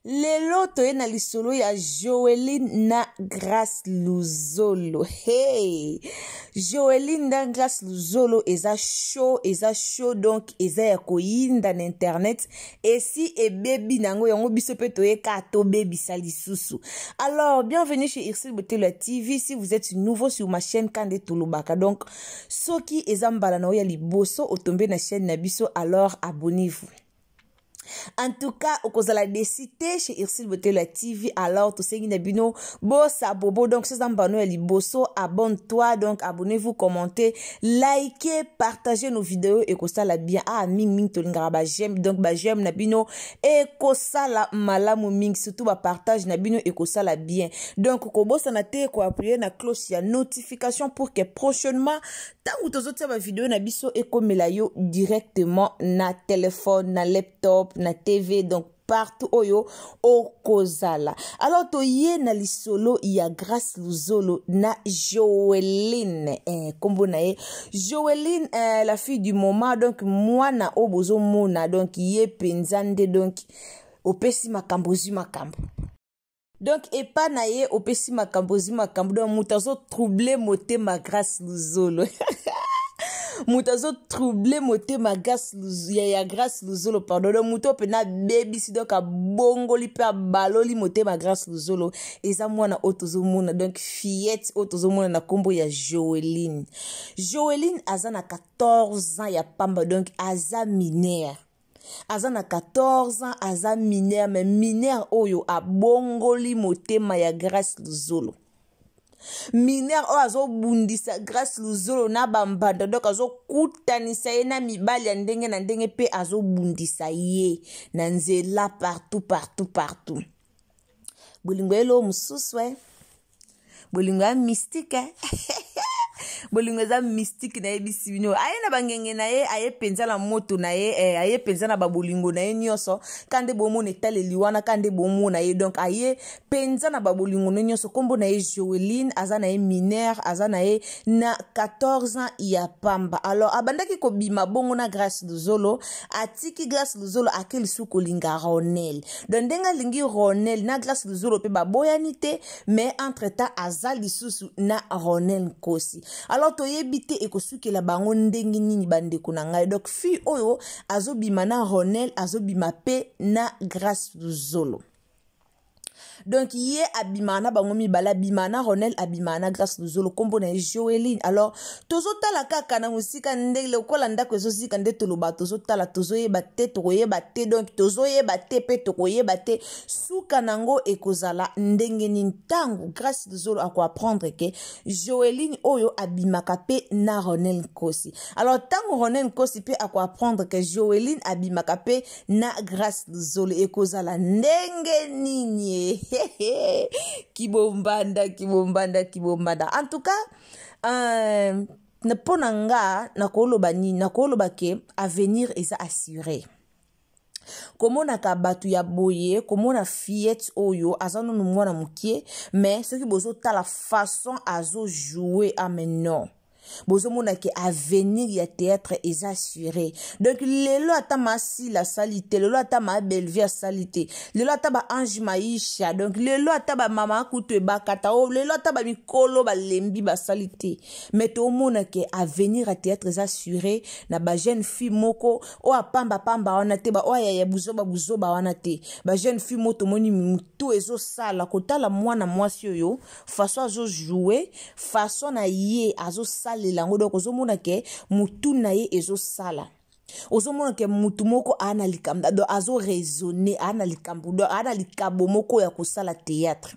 Lelo toye na lisolo ya Joeline na Grace Luzolo. Hey! Joeline na Grace Luzolo eza show, eza show donc eza ya koyinda na internet esi ebebi nango yango biso pe toye ka tobebisa lisusu. Alors, bienvenue chez Ursule Botelo ya TV. Si vous êtes nouveau sur ma chaîne Kande Tolobaka. Donc, soki eza mbala na yo ya liboso otombe na chaîne na biso, alors abonnez-vous. En tout cas, okozala déçu te chez Ursule Botelo ya TV. Alors, tosengi na bino bosa bobo. Donc, c'est mbano ya liboso, abonne-toi. Donc, abonnez-vous, commentez, likez, partagez nos vidéos et kosala bien. Ah, ming ming tolingaka ba j'aime. Donc, ba j'aime na bino et kosala malamu ming. Surtout ba partage na bino et kosala bien. Donc, kobosana te ko appuyer na cloche ya notification pour que prochainement ntango tozotia bavideo na biso ekomela yo directement na telefone, na laptop, na TV, donc partout oyo okozala. Alors toye na lisolo ya Grace Luzolo na Joeline, kombo na ye Joeline, la fille du moment. Donc mwana oyo bozomona, donc ye mpenza nde, donc opesi makambo, ozwi makambo. Donc epa na ye opesi makambo, ozwi makambo. Donc moto azotrouble motema Grace Luzolo, moto azotrouble motema Grace ya Grace Luzolo, pardon. Donc moto oyo mpena abebisi, donc abongoli mpe abaloli motema Grace Luzolo, eza mwana oyo tozomona, donc fillette oyo tozomona na nkombo ya Joeline. Joeline aza na 14 ans ya pamba, donc aza mineure, aza na 14 ans, aza mineur, mais mineur oyo abongoli motema ya Grace Luzolo, mineur oyo azobundisa Grace Luzolo na bambanda, donc azokutanisa ye na mibali ya ndenge na ndenge mpe azobundisa ye na nzela partout partout partout. Bolingo elo mosusu, bolingo ya mystique, bolingo eza mystique. Nayebisi bino, aye na bangenge na ye, aye mpenza na moto na ye, aye mpenza na babolingo na ye nyonso. Ka nde bomona etaleli wana, ka nde bomona ye, donc aye mpenza na babolingo na ye nyonso. Nkombo na ye Joeline, aza na ye mineur, aza na ye na 14 ans ya pamba. Alors abandaki kobima bongo na Grace Luzolo, atiki Grace Luzolo, ake lisusu kolinga Ronel. Donc ndenge alingi Ronel na Grace Luzolo mpe baboyani te, mais entre temps aza lisusu na Ronel Nkosi. Alors toyebi te ekosukela bango ndenge nini, bandeko na ngai. Donc fille oyo azobima na Ronel, azobima mpe na Grace Luzolo. Donc ye abimaka na bango mibale, abimaka na Ronel, abimaka na Grace Luzolo. Nkombo na ye Joeline. Alors tozotala kaka na mosika nde lokola ndako ezozika nde toloba, tozotala, tozoyeba te, tokoyeba te. Donc tozoyeba te mpe tokoyeba te suka nango ekozala ndenge nini ntango Grace Luzolo akoapprendre ke Joeline oyo abimaka mpe na Ronel Nkosi. Alors ntango Ronel Nkosi mpe akoapprendre ke Joeline abimaka mpe na Grace Luzolo, ekozala ndenge nini? Kibombanda, kibombanda, kibombanda. En tout cas, mpo na nga nakoloba nini? Nakoloba ke avenir eza assuré. Komonaka bato ya boye, komona fillette oyo aza nanu mwana mokie, mais soki bozotala façon azojoue, ah mais non, bozomona ke avenir ya théâtre eza assuré. Donc lelo ata Masila asali te, lelo ata ma Bellevie asali te, lelo ata ba Ange Maisha, donc lelo ata bamama kutu ebakata o, lelo ata bamikolo balembi basali te, mais tomona ke avenir ya théâtre eza assuré na bajeune fille moko oyo apambapamba wana te, baoyo ya buzoba buzoba wana te, bajeune fille moko tomoni mutu ezosala. Kotala mwana mwasi oyo, façon azojoue, façon na ye azosalela yango, donc ozomona ke mutu na ye ezosala, ozomona ke mutu moko aa na likambo, donc azoraisonne, aa na likambo, donc aa na likabo moko ya kosala théâtre.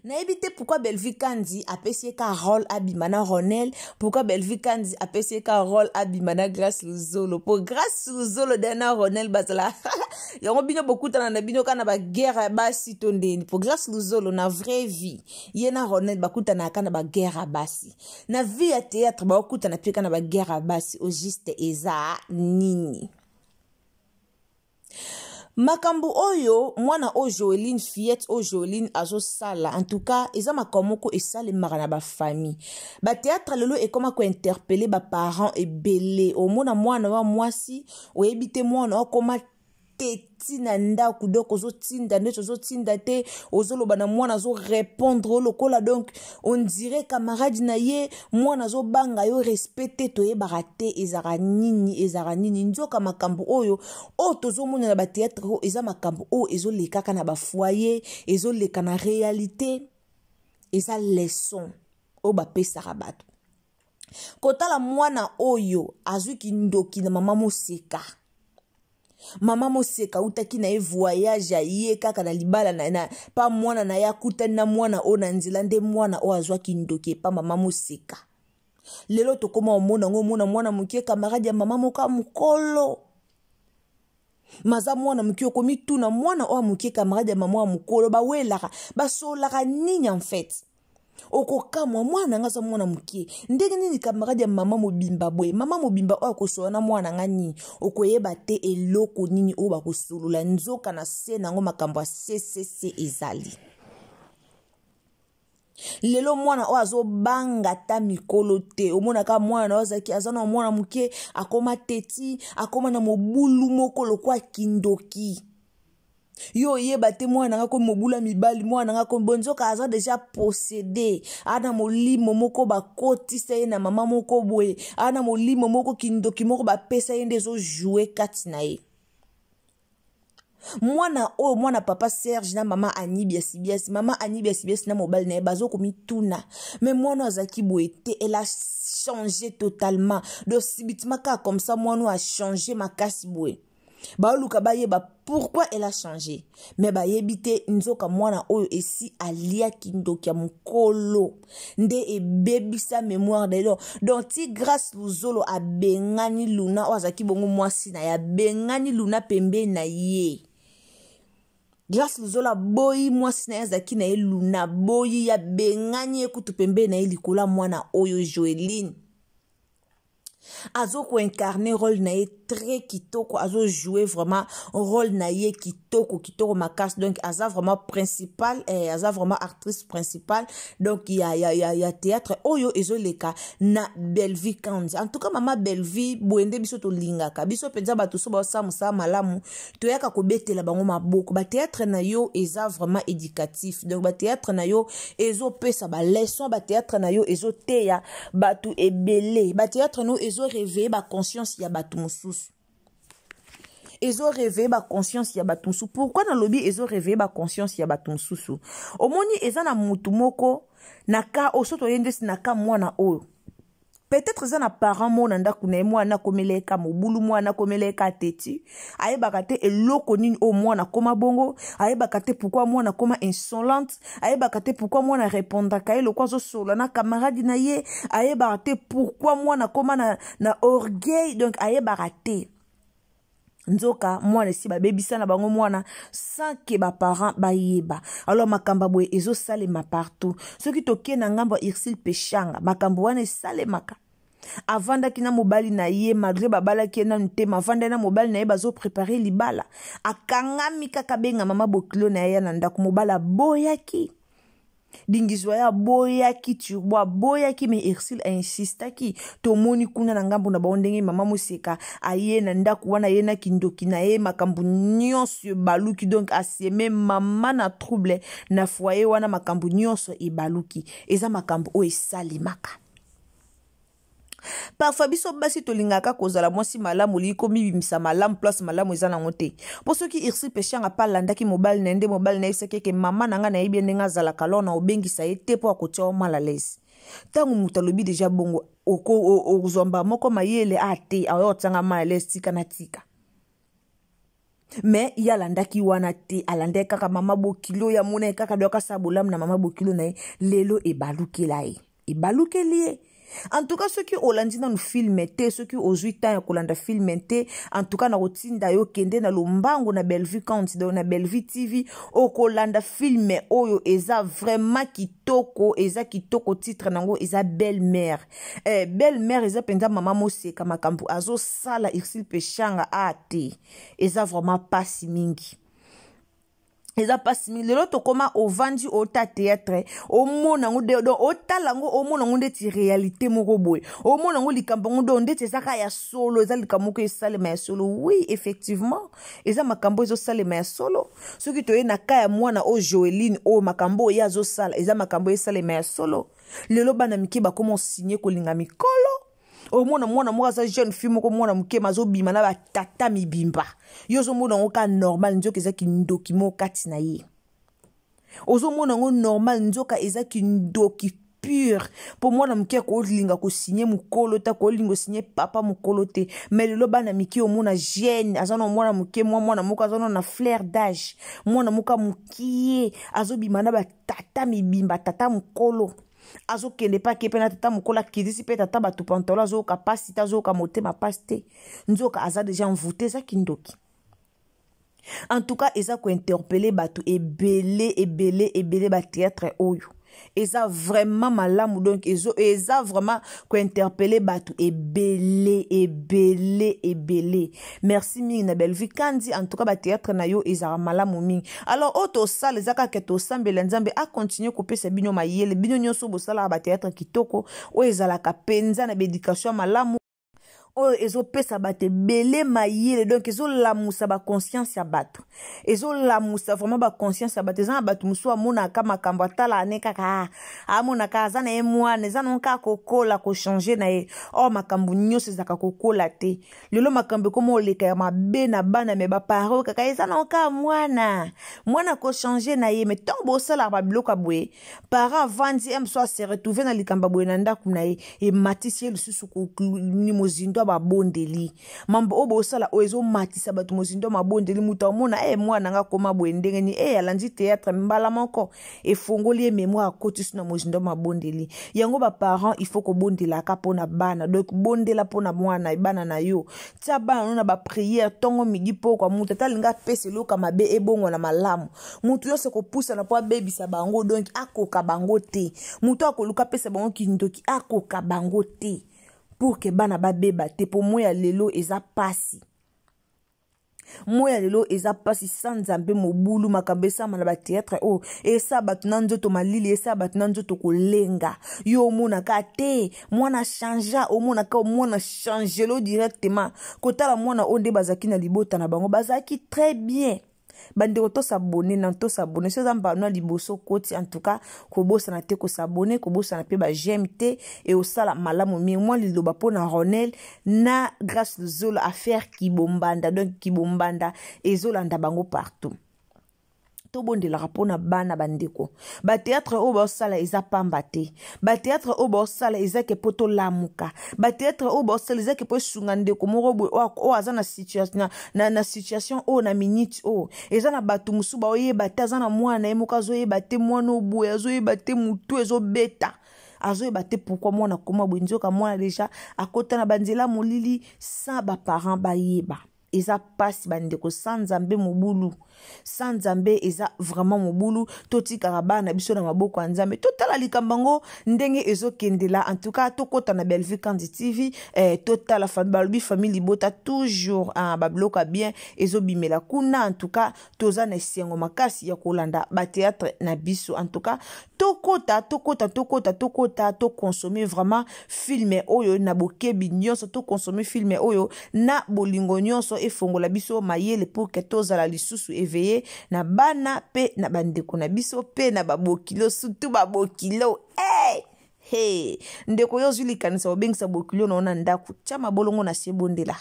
Nayebi te pourquoi Bellevue Kandi apesi ye ka rôle abima na Ronel, pourquoi Bellevue Kandi apesi ye ka rôle abima na Grace Luzolo, po Grace Luzolo de na Ronel bazala yango. Bino bokutana na bino kaka na baguerre ya basi to ndeni? Po Grace Luzolo na vraie vie, ye na Ronel bakutanaka kaka na baguerre ya basi. Na vie ya théâtre bakutana mpe kaka na baguerre ya basi. Au juste eza nini? Makambo oyo mwana oyo Joeline, fillette oyo Joeline azosala, en tout cas eza makambo moko esalemaka na bafamille. Batheatre lelo ekoma kointerpele baparent ebele. Omona mwana wa mwasi, oyebi te mwana akoma teti na ndako, donc ozotinda ndeti ozotinda te, ozoloba na mwana azorépondre yo lokola donc on dirait camarade na ye. Mwana azobanga yo respect te, toyebaka te ezalaka nini, ezalaka nini. Nzoka makambo oyo oyo tozomona na batheatre oyo eza makambo oyo ezolekaka na bafoyer, ezoleka na réalité. Eza leçon oyo bapesaka bato. Kotala mwana oyo azwi kindoki na mama Moseka. Mama Moseka autaki na ye voyage, aye kaka na libala na pa mwana na ye, akutani na mwana oyo na nzela, nde mwana oyo azwaki ndoki epa mama Moseka. Lelo tokóma omona yango, omona mwana moke camarade ya mama moko ya mokolo. Maza mwana moke, okomituna mwana oyo moke camarade ya mama ya mokolo, bawelaka, basololaka nini? En fait okokamwa, mwana nga aza mwana moke, ndenge nini camarade ya mama mobimba boye? Mama mobimba oyo akosolola na mwana nga nini? Okoyeba te eloko nini oyo bakosolola. Nzoka na se nango makambo ya ccc ezali. Lelo mwana oyo azobanga ta mikolo te. Omonaka mwana oyo azalaki, aza na mwana moke, akoma teti, akoma na mobulu moko lokwa kindoki. Yo oyeba te mwana nanga komi mobula mibali, mwana nanga komi bonzoka aza déjà possédé, ana molimo moko bakotisa ye na mama moko boye, ana molimo moko, kindoki moko bapesa ye, nde ezojoue kati na ye. Mwana oyo, mwana papa Serge na mama Ani Biasibiasi, mama Ani Biasibiasi na mobali na ye bazokomituna: mais mwana oyo azalaki boye te, elle a changé totalement. Donc subitement kaka comme ça, mwana oyo achangé makasi boye. Baoluka bayeba pourquoi elle a changé, mais bayebi te. Nzoka mwana oyo esi aliaki ndoki ya mokolo, nde ebebisa mémoire de donc ti Grâce Luzolo abengani Luna oyo azalaki bongo mwasi na ye, abengani Luna pembeni na ye. Grâce Luzolo aboyi mwasi na ye azalaki na ye Luna, aboyi, abengani ye kutu pembeni na ye likolo ya mwana oyo Joeline. Azokoincarne rôle na ye très kitoko, azojoue vraiment rôle na ye kitoko, kitoko makasi. Donc aza vraiment principal, aza vraiment actrice principale donc ya théâtre oyo ezoleka na Bellevie Kanzi. En tout cas, mama Bellevie, boye nde biso tolingaka. Biso mpenza bato so baosala mosala malamu, toyaka kobetela bango maboko. Batéâtre na yo eza vraiment éducatif, donc batéâtre na yo ezopesa baleçon, batéâtre na yo ezoteya bato ebele, batéâtre na yo ezoréveille baconscience ya bato mosusu, ezoréveille baconscience ya bato mosusu. Pourquoi nalobi ezoréveille baconscience ya bato mosusu? Omoni, eza na motu moko na ka oyo, so toye ndesi na ka mwana oyo, peut-être eza na parent moko na ndako na ye, mwana akomela ye ka mobulu, mwana akomela ye ka teti, ayebaka te eloko nini oyo mwana akóma bongo, ayebaka te pourquoi mwana akóma insolente, ayebaka te pourquoi mwana répondaka ye lokwa azosolola na camarade na ye, ayebaka te pourquoi mwana akóma na orgueil. Donc ayebaka te. Nzoka mwana esi babebisa na bango mwana sans que baparent bayeba. Alors makambo boye ezosalema partout. Soki tokei na ngambo ya Ursile Peshanga, makambo wana esalemaka. Avandaki na mobali na ye, malgré babalaki ye nanu te, avandaki na mobali na ye, bazoprépare libala. Akangami kaka benga mama bokilo na ye ya na ndako. Mobali aboyaki, dingizwa ye aboyaki, Turbo aboyaki, mais Ursile ainsistaki. Tomoni kuna na ngambo na bango ndenge mama Moseka aye na ndako wana, aye na kindoki na ye, makambo nyonso ebaluki. Donc aseme mama na trouble na foyer wana, makambo nyonso ebaluki. Eza makambo oyo esalemaka parfois. Biso basi tolingaka kozala mwasi malamu, olingi komibimisa malamu, place malamu eza nango te. Mpo soki Ursile Peshanga mpe alandaki mobali na ye, nde mobali na ye esaki eke mama na ngai nayebi ye ndenge azalaka, lor na obengisa ye te mpo akotia yo mal à l'aise. Ntango moto alobi déjà bongo, okozwa mbala moko mayele a te, aoya kotianga mal à l'aise, tika na tika. Mais ye alandaki wana te, alandaki kaka mama bokilo oyo amona ye kaka, doka asala bolamu na mama bokilo na ye. Lelo ebalukela ye, ebalukeli ye. En tout cas, soki olandi nanu film te, soki ozwi temps ya kolanda film te, en tout cas nakotinda yo kende na lombangu na Bellevue Count, donc na Bellevue TV, okolanda film oyo. Eza vraiment kitoko, eza kitoko. Titre nango eza Belle Mère. Belle Mère eza mpenza mama Moseka. Makambo azosala Ursule Peshanga a te, eza vraiment pasi mingi, eza mpasi mingi. Lelo tokóma, ovandi, ota théâtre, omona yango, donc otala yango, omona yango ndeti réalité moko boye, omona yango likambo yango, donc ndeti eza kaka ya solo, eza likambo moko esalema ya solo. Oui, effectivement, eza makambo ezosalema ya solo. Soki toye na ka ya mwana oyo Joeline oyo, makambo oyo ye azosala eza makambo esalema ya solo. Lelo bana mike bakóma osinye kolinga mikolo. Omona mwana moko aza jeune fille moko, mwana moke, azobima na batata mibimba. Yo ozomona yango kaka normal, nzoka eza kindoki moko kati na ye. Ozomona yango normal, nzoka eza kindoki pure, mpo mwana moke akolinga kosinye mokolo te, akolinga osinye papa mokolo te. Mais lelo bana mike, omona jeune aza na mwana moke, mwa mwana moko aza na fleur d'âge, mwana moko ya mokie azobima na batata mibimba, tata mokolo azokende mpe ake mpe na tata mokolo, akitisi mpe tata bato pantalon, azoyoka pasi te, azoyoka motema pasi te, nzoka aza déjà envoûté. Eza kindoki. En tout cas, eza kointerpeller bato ebele, ebele, ebele. Bathéâtre oyo eza vraiment malamu, donc eza vraiment kointerpeller bato ebele, ebele, ebele. Merci mingi na Bellevue Kandi. En tout cas, bathéâtre na yo ezalaka malamu mingi. Alors, oyo tosala eza kaka tosambela Nzambe acontinue kopesa bino mayele, bino nyonso bosalaka bathéâtre kitoko oyo ezalaka mpenza na baéducation ya malamu, oyo ezopesa bato ebele mayele, donc ezolamusa baconscience ya bato, ezolamusa vraiment baconscience ya bato. Eza na bato mosusu amonaka makambo, atala ane kaka, amonaka aza na ye mwana, eza nango kaka kokola, kochanger na ye. Or makambo nyonso ezalaka kokola te. Lelo makambo ekoma oleka ya mabe na bana, mais baparents kaka eza nango kaka mwana, mwana kochanger na ye. Mais ntango bosalaka babiloko ya boye, parent avandi ye mosu ase retrouve na likambo ya boye na ndako na ye, ematisi ye lisusu ni mozindo ya babondeli. Mambo oyo bosala oyo ezomatisa bato mozindo ya mabondeli. Moto amona e mwana nga akoma boye ndenge nini? E alandi théâtre, mbala moko efongoli ye mémoire, akotisi na mozindo ya mabondeli. Yango baparent, il faut kobondelaka mpona bana. Donc bondela mpona mwana, bana na yo, tia bana no na baprière ntongo, midi, pokwa. Moto ata alingi apesa eloko ya mabe, ebongwa na malamu. Moto nyonso kopusana mpo abebisa bango, donc akoka bango te. Moto akoluka apesa bango kindoki, akoka bango te, pour que bana babeba te. Mpo moi ya lelo eza pasi, moi ya lelo eza mpasi. Sa Nzambe, mobulu. Makambo esama na bathéâtre oyo esala bato na nzoto malili, esala bato na nzoto kolenga. Yo omonaka te mwana changea, omonaka mwana changelo directement. Kotala mwana oyo nde bazalaki na libota na bango, bazalaki très bien. Bandeko, tos'abonner na tos'abonner. So eza mbano ya liboso koti, en tout cas kobosana te kos'abonner, kobosana mpe baj'aime te, eosala malamu mingi. Mwa liloba mpona Ronel na Grâce Luzolo, affaire Kibombanda, donc Kibombanda ezolanda bango partout. Tobondelaka mpona bana. Bandeko, bathéâtre oyo baosala eza pamba te. Bathéâtre oyo baosala eza ke mpo tolamuka. Bathéâtre oyo baosala eza ke mpo esunga ndeko moko boye oyo aza na situation, na situation oyo, na minute oyo. Eza na bato mosusu baoyeba te, aza na mwana na ye moko, azoyeba te mwana oyo boye, azoyeba te, motu ezobeta, azoyeba te pourquoi mwana akoma boye. Nzoka mwana déjà akota na banzela molili sans baparent bayeba. Eza mpasi, bandeko. Sans Nzambe, mobulu. Sans Nzambe, eza vraiment mobulu. Totikaka bana na biso na maboko ya Nzambe. Totala likambo yango ndenge ezokendela. En tout cas, tokɔta na Bellevue Kandi TV, totala. Balobi famille libota toujours, ah, babiloko ya bien ezobimela kuna. En tout cas, toza na esengo makasi ya kolanda bathéâtre na biso. En tout cas, tokɔta, tokɔta, tokɔta, tokɔta, toconsommer vraiment film oyo na bokebi nyonso, toconsommer film oyo na bolingo nyonso, efongola biso mayele pour que tozala lisusu éveillé na bana mpe na bandeko na biso mpe na babokilo, surtout babokilo. Hey! Hey! Ndeko, yo ozwi likanisa obengisa bokilo na yo na ndako, tia mabolongo na se, bondela.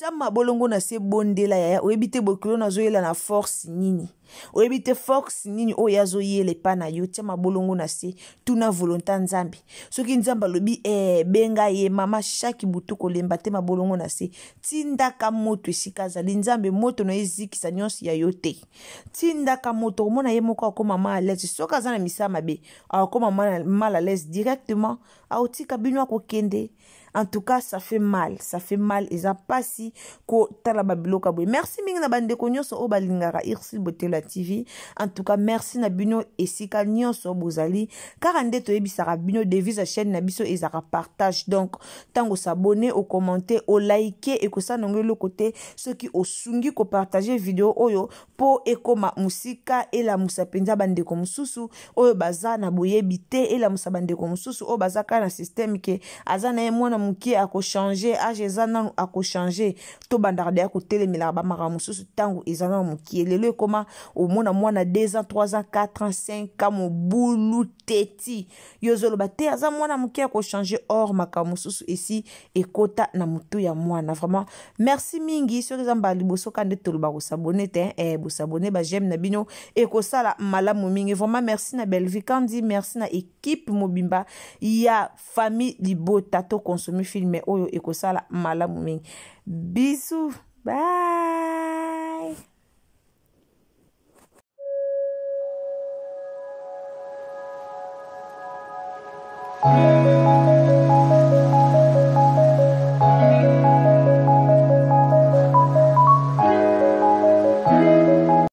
Tia mabolongo na se, bondela yaya. Oyebi te bokilo nazoyela na force nini, oyebi te force nini oyo azoyela epa na yo. Tia mabolongo na se, tuna volonté Nzambe. Soki Nzambe alobi benga ye mama, chaque butu kolemba te, mabolongo na se, tindaka moto esika azali. Nzambe moto na ezikisa nyonso ya yo te, tindaka moto, omona ye moko akoma mal à l'aise. Soki aza na misala mabe, akoma mal à l'aise directement, aotika bino, akokende. En tout cas, ça fait mal, ça fait mal, eza pasi kotala babiloko ya boye. Merci mingi na bandeko nyonso oyo balingaka Ursule Botela TV. En tout cas, merci na bino esika nyonso bozali. Kaka nde toyebisaka bino, devise ya chaîne na biso ezalaka partage. Donc ntango osabone, okommente, olike, ekosala nango eloko te soki osungi kopartage video oyo mpo ekoma mosika, elamusa mpenza bandeko mosusu oyo baza na boyebi te, elamusa bandeko mosusu oyo baza kaka na systeme ke aza na ye mwana moke, akochange, age eza nanu, akochange. Tobandaka deya kotelemelaka bamakambo mosusu ntango eza nanu mokie. Lelo ekoma omona mwana 2 ans, 3 ans, 4 ans, 5 ans, mobulu teti, yo ozoloba te aza mwana moke, akochange, or makambo mosusu esi ekota na motu ya mwana. Vraiment merci mingi. Soki eza mbala liboso ka nde toloba kosabone te, bosabone, baj'aime na bino ekosala malamu mingi. Vraiment merci na Bellevue Kandi, merci na équipe mobimba ya famille libota. Tokonsome filme oyo, ekosala malamu mingi. Bisous, bye.